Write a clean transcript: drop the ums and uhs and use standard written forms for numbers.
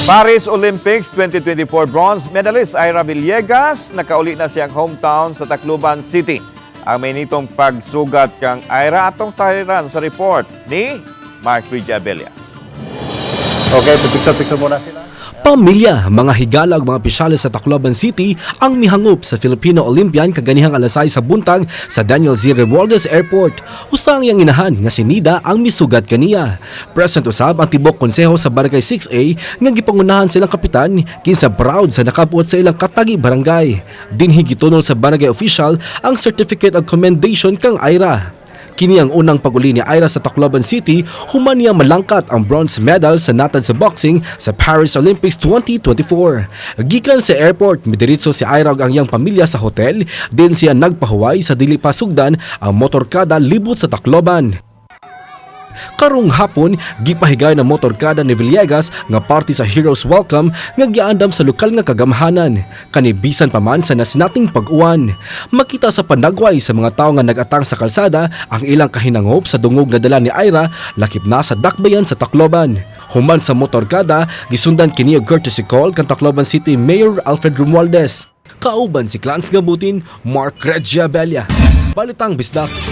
Paris Olympics 2024 bronze medalist Aira Villegas, nakauli na siyang hometown sa Tacloban City. Ang may nitong pagsugat kang Aira, atong sahiran sa report ni Mark Abella. Okay, picture-picture muna sila. Pamilya, mga higala ug mga opisyales sa Tacloban City ang mihangop sa Filipino Olympian kaganihang alas 6 sa buntag sa Daniel Z. Romualdez Airport. Usa ang iyang inahan nga si Nida ang misugat kaniya. Present usab ang tibok konseho sa Barangay 6A nga gipangunahan silang kapitan, kinsa proud sa nakabuot sa ilang katagi barangay. Dinhi gitunol sa barangay official ang certificate of commendation kang Aira. Kini ang unang pag-uli ni Aira sa Tacloban City human niya malangkat ang bronze medal sa natad sa boxing sa Paris Olympics 2024. Gikan sa airport, midiretso si Aira ug ang iyang pamilya sa hotel, din siya nagpahuway sa dili pa sugdan ang motorkada libot sa Tacloban. Karong hapon, gipahigayon ang motorkada ni Villegas nga parte sa Heroes Welcome nga giandam sa lokal nga kagamhanan. Kani bisan pa man sa nasinating pag-uwan. Makita sa panagway sa mga tao nga nag-atang sa kalsada ang ilang kahinangop sa dungog nga dala ni Aira, lakip na sa dakbayan sa Tacloban. Human sa motorkada, gisundan kini og courtesy call kang Tacloban City Mayor Alfred Romualdez. Kauban si Clans Gabutin, Mark Regia Bella. Balitang Bisdak.